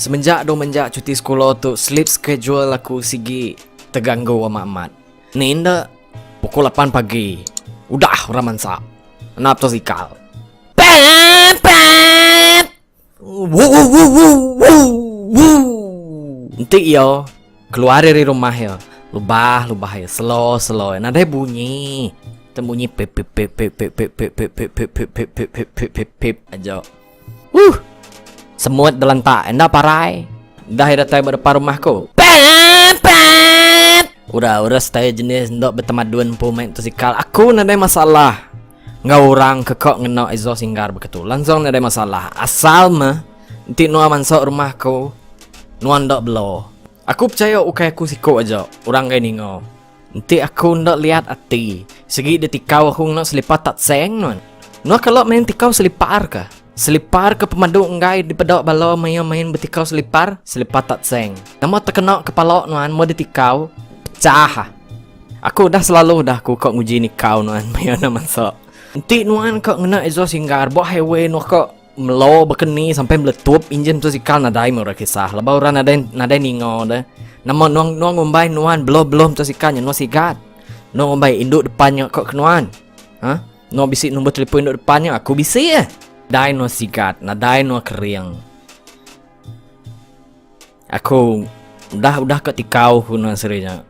Semenjak dau menjak cuti sekula tu sleep schedule aku sigi teganggu amat amat. Ni enda pukul lapan pagi udah orang mansa enda betosikal. Pep pep Wuwuwuwuwuwu Enti iya keluar ari rumah iya lubah lubah iya slow slow iya nadai bunyi tang bunyi pip pip pip pip pip pip pip pip pip pip pip pip pip pip pip pip pip aja. Huh. Semut belentak enda parai. Dah iya datai ba depan rumah aku. Pep pep. Udah udah style jenis enda betemadun empu main motosikal aku nadai masalah. Enggau orang ke ka ngena exhaust inggar baka tu langsung nadai masalah asal meh enti nuan mansa rumah aku nuan enda belo. Aku pechaya ukai aku siku aja orang enggai ninga. Enti aku enda liat ati sigi ditikau aku ngena selipar tat seng nuan. Nuan kala main tikau selipar ka? Selipar ke pemadu enggai dipeda bala maya main betikau selipar, selipar tat seng. Nama tekena kepala nuan meh ditikau pechah. Aku udah selalu udah aku ka nguji nikau nuan maya enda mansa. Enti nuan ka ngena exhaust inggar ba highway nuan ka melo baka ni sampai meletup enjin motosikal nadai meh orang kisah laban orang nadai nadai ninga deh. Nama nuan nuan ngumbai nuan beloh beloh motosikal nya nuan sigat. Nuan ngumbai indu depan nya ka ke nuan. Ha? Nuan bisi nombor telefon indu depan nya aku bisi eh. Nadai nuan sigat, nadai nuan kering. Aku udah udah ka tikau ku nuan seri nya.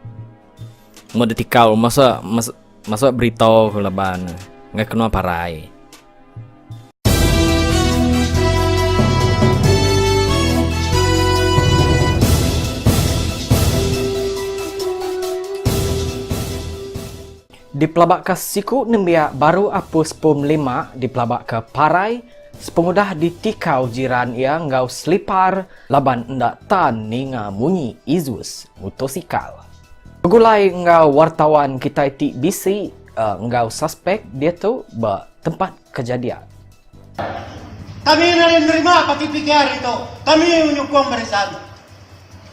Meh da tikau masa masa masa berita ku laban ngai ke nuan parai. Dipelabaka siku nembiak baru apus pom lima dipelabaka parai sepengudah ditikau jiran iya enggau selipar laban enda tan ninga munyi izus mutosikal. Begulai enggau wartawan kitai ti bisi enggau suspek diatu ba tempat kejadian. Kami nadai nerima parti PKR ditu. Kami nyukung Barisan.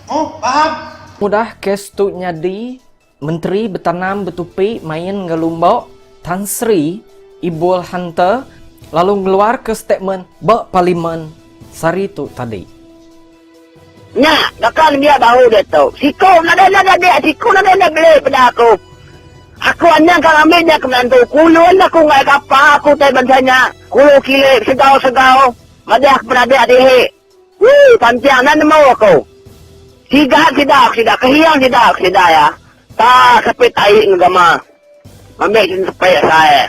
Huh? Faham? Pengudah kes tu nyadi, Menteri Betanam Betupi Main enggau Lumba, Tan Sri Ibul Hunter lalu ngeluarka statement ba Parlimen sehari tu tadi. Nya, baka nembiak baru diatu. Siku nadai enda gadik, siku nadai enda beli peda aku. Aku anang ka ngambi nya ke menantu. Kulun aku enggai kapa aku tai bansa nya. Kulu kili segau-segau madah ke penadik dihi. Woo panting enda nemu aku. Sigat sida ke sida, kehiang sida ke sida iya. Ta sepit ai ngegama. Ngambi sepik sai.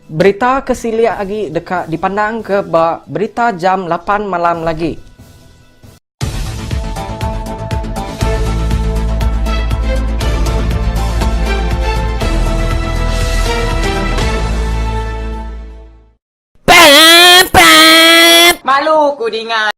Berita ke silik agi deka dipandangka ba Berita Jam lapan malam lagi. Malu ku dinga.